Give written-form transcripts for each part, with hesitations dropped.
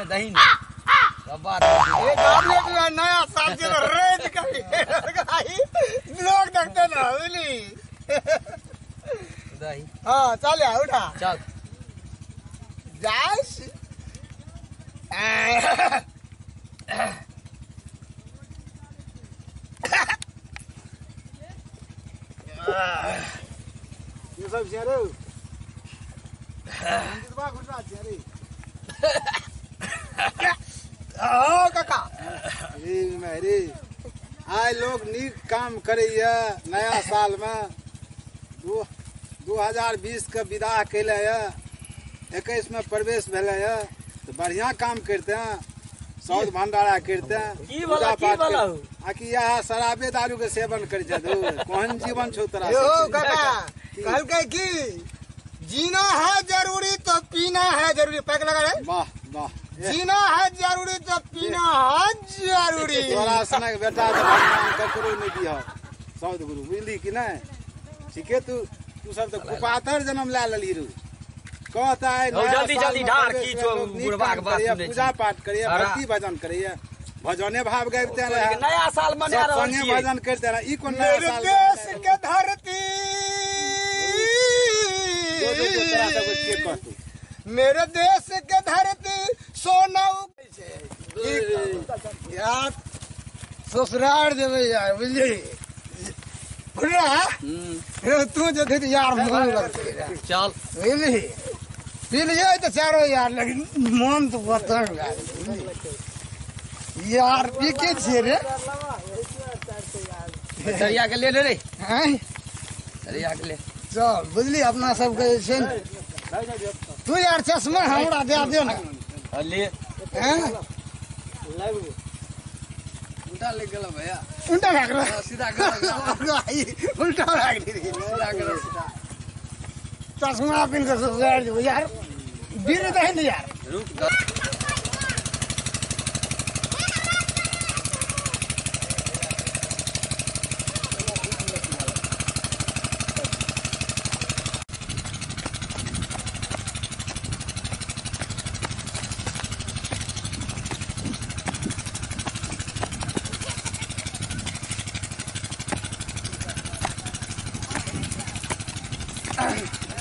दही ने बात एक आदमी नया साल के रेत कभी लोग देखते ना बुझली। दही हां चल आ उठा चल जाइस। ये सब छे रे मंदिरबा घुटरा छे रे। ओ काका रे मेरे आइ लोग नीक काम करैया नया साल में 2020 के विदा कैले है, 21 में प्रवेश भेले है तो बढ़िया काम करते हैं, सौद भंडारा करते हैं, की वाला आकि यह शराबे दारू के सेवन कर दो कोहन जीवन छो तोरा। यो काका कहलकै की जीना है जरूरी तो पीना है जरूरी। पैक लगा रे वाह वाह। जीना है जरूरी तो पीना है जरूरी। तोरा सनक बेटा तो भगवान ककरो नहीं दिह सौद गुरु बुझली कि नहीं। ठीके तू तू सब तो कुपातर जन्म ला लेली रू कहता है जल्दी जल्दी ढार की छो बुढ़वा के बात सुनै, पूजा पाठ करिए, भक्ति भजन करिए, भजने भाव गाबते रहे, नया साल मना रहल छी भजन करते रहे। ई कोन नया साल देश के धरती मेरे देश के धरती सोना यार ससुराल जेबै यार बुझली तू जे यार मन लगतै चल बुझली पी लियै तऽ चारो यार लेकिन मन तऽ बतल यार पी के छियै रे। सरिया के ले ले रे सरिया के ले चल बुझली। अपना सबके जे छै ने तू यार चश्मा हमरा दे दे ना ले उल्टा लग गेल भैया उल्टा भए गेल सीधा कर उल्टा भए गेल सीधा कर सीधा चश्मा पिन के ससुराल जेबै यार बीर दही ने यार रुक।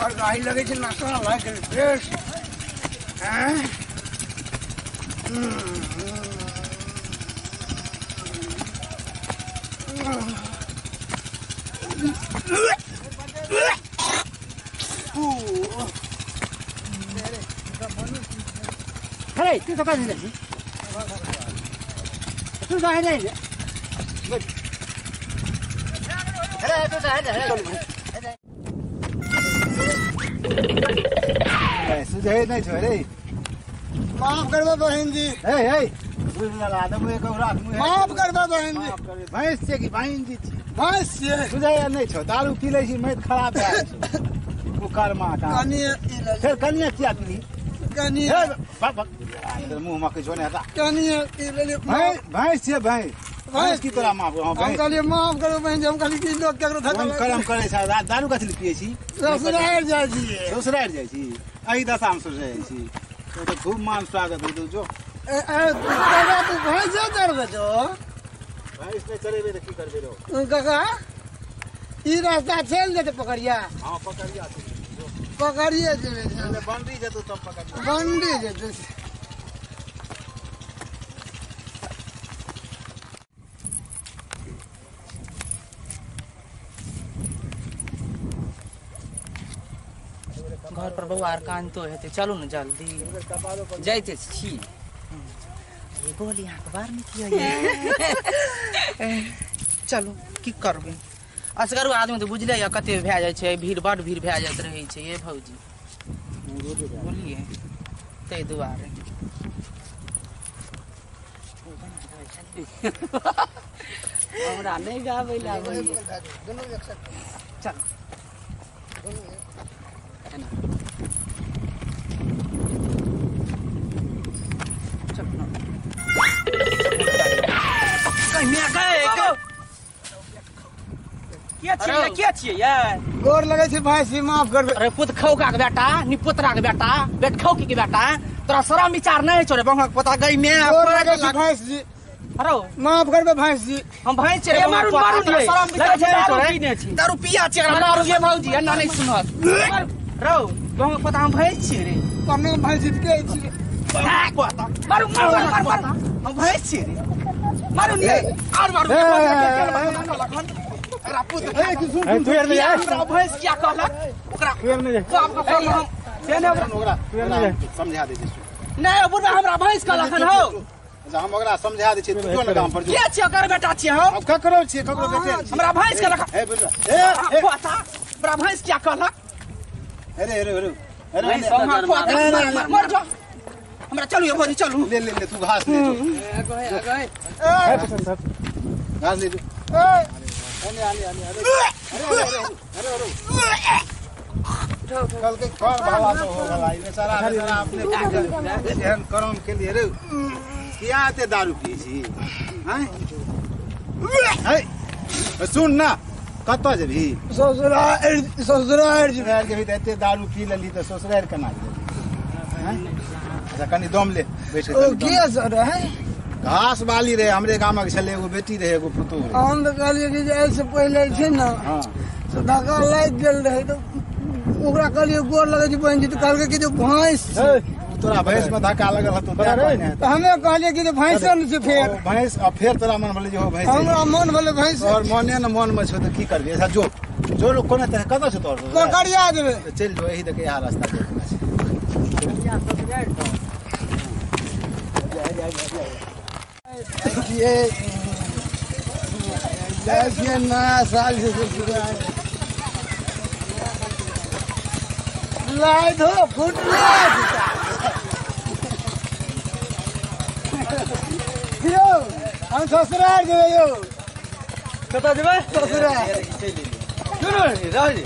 और गाड़ी लगे छै नशा लाग गेल फ्रेश। अरे तू तो कहाँ जाइ तू कहाँ जाइ अरे तू कहाँ जाइ सुझे नहीं छो रे। माफ करबो बहन जी। हे हे माफ करबो बहन जी। भैंस छै कि बहन जी छी? भैंस छियै। सुझे नहीं छो दारू पी लै छी मैत खराब भए जाइ छौ कुकर्मा का। कनिए फेर कनिए किया पीली कनिए मुँह में किछो नहीं हटा कनिए पी लेली। भैंस छियै भैंस भैंस की तोरा माफ। हम कहलियै माफ करू बहन जी। हम कहलियै कि लोग केकरो धक्का करम करै छै। दारू कथी लए पियै छी? ससुराल जाइ छी। ससुराल जाइ छी एहि दशा में ससुराल जाइ छी तो खूब मान स्वागत होतौ जो। तू भैंस चढ़बै छौ? भैंस नहि चढ़ेबै तऽ की करबै रौ काका? ई रास्ता चलि जेतै पकड़िया। हाँ पकड़िया पकड़िए जेबै बंडी जेतौ तब पकड़िया बंडी जेतै। घर पर बौआ आर कानतो हेतै चलू ने जल्दी जाइते छी। ये बोली अहाँके बार नीक यऽ। चलू की करबै असगरो आदमी तऽ बुझले यऽ कते भए जाइ छै भीड़ बड भीड़ भए जाइत रहै छै ये भौजी बोलिए ताहि दुआरे। हमरा नहि गाबै लए आबैया। चलू छियै के छियै यै गोर लगै छै भाई जी माफ कर अरे पुत खौका के बेटा निपोतरा के बेटा बेट खौकी के बेटा तोरा शरम विचार नहीं छौ रे बंगक पोता गई में गोर लगै छै भाई जी अरे माफ करबे भाई जी हम भाई छियै रे मारू मारू तोरा शरम विचार नहीं छौ रे पीने छी दारू पिया छियै एकरा मारू ये भौजी एना नहीं सुनत रौ बंगक पोता हम भाई छियै रे प्रणाम भाई जी के छी पोता मारू मारू मारू मारू हम भाई छियै रे मारू नहीं और मारू एकरा पुत ए तू यार नहीं हमरा भैंस किया कहलक ओकरा तू यार नहीं बाप के कहलक हम से नहीं ओकरा समझा दे छी नहीं बुढ़बा हमरा भैंस कहलक हन हौ अच्छा हम ओकरा समझा दे छी तू क्यों ना गाम पर जो के छियै ओकर बेटा छियै हम अब ककरो छियै ककरो बेटे हमरा भैंस कहलक ए बुझ ए ए पोता हमरा भैंस किया कहलक अरे अरे अरे अरे मर जो हमरा चलू ये भौजी चलू ले ले ले तू घास ले जो घास ले जो आने आने आने अरे अरे अरे अरे कल के कौन भावा तो हो गला बेचारा बेचारा अपने एहन करम के लिए रे किया एते दारू पिए छी हैं हैं सुन ना कतऽ जेबही ससुराल ससुराल ससुराल जेबही तऽ एते दारू पी लेलही तऽ ससुराल केना जेबही हैं अच्छा कनी दम ले बैठ के ओ के सर है घास वाली रहे हमरे गामक छलै एगो बेटी रहे एगो पुतोहु रहे हम तऽ कहलियै कि जे एहिसँ पहिले छै ने हाँ से धक्का लागि गेल रहै तऽ ओकरा कहलियै गोर लगै छै बहिन जी तऽ कहलकै कि जे भैंस छै। तोरा भैंस में धक्का लगल हतो तऽ हमे कहलियै कि जे भैंसे ने छै फेर भैंस आ फेर तोरा मन भेलै जे हो भैंस हमरा मन भेलै भैंस तोहर मने ने मन में छौ तऽ की करबी अच्छा जो जो कोना तरह कतऽ छौ तोहर कोकरिया जेबै चलि जो एही देखे इएह रास्ता देखना छै ये जाइ छियै नया साल छै ससुराल लाइ धो फुटले यौ हम ससुराल जेबै यौ कतऽ जेबै ससुराल सुनू रह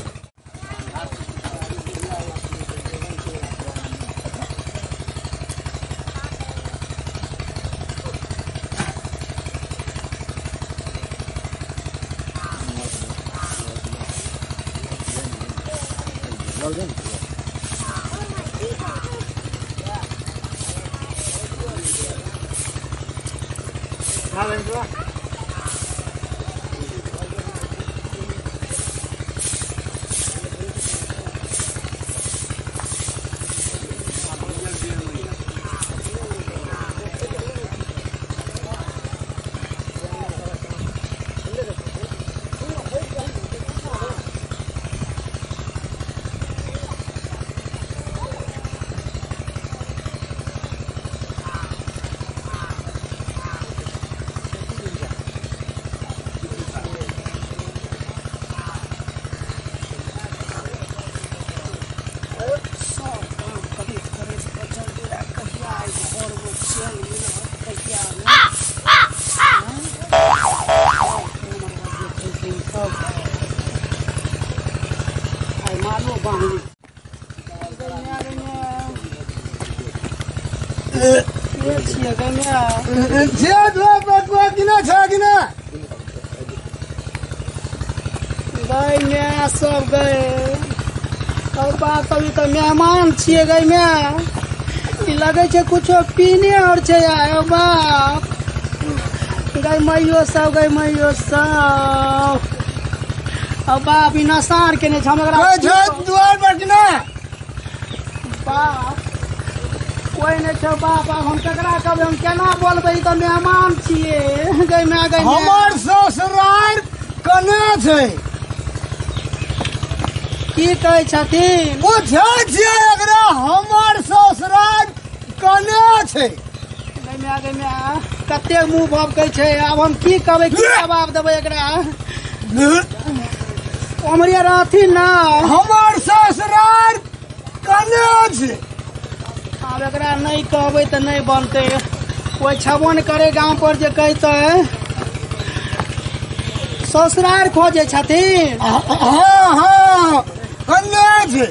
जे जे बटुआ किना छै कि ना गई my सब गए और बाप अभी तऽ मेहमान छियै गई my ई लगै छै कुछो पीने और छै आय बाप गई मैयो सब गई मैयो सब अब बाप ई नसार केने छै हम एकरा कोइ छै दुआर पर कि ना बाप कोइ नहि छै बाप आब हम केकरा कहबै हम केना बोलबै ई तऽ मेहमान छियै गई my गई my. हमर ससुराल कने छै की कहै छथिन पूछै छियै एकरा हमर ससुराल कने छै गई my गई my कते मुँह भभकै छै आब हम की कहबै की जवाब देबै एकरा उम्हरे रहथिन ना हमर ससुराल कने छै आब एकरा नहि कहबै तऽ नहि बनतै कोइ छेबो नहि करै गाँव पर जे कहितै ससुराल खोजै छथिन हाँ हाँ कने छै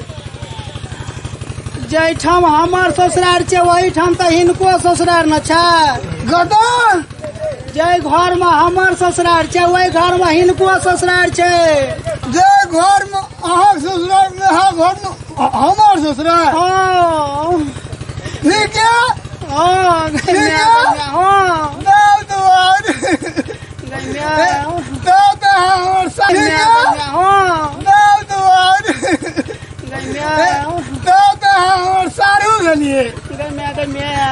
जाहिठाम हमर ससुराल छै ओहिठाम तऽ हिनको ससुराल ने छै गदा जाहि घरमे हमर ससुराल छै ओहि घरमे हिनको ससुराल छै। घर में अहाँ ससुराल में अहाँ घर में हमार ससुराल। हाँ ठीक है। हाँ ठीक है। हाँ दाल तो गई माय। दाल तो हमार ठीक है। हाँ दाल तो गई माय। दाल तो हमार सारू भेलिए। गई माय गई माय।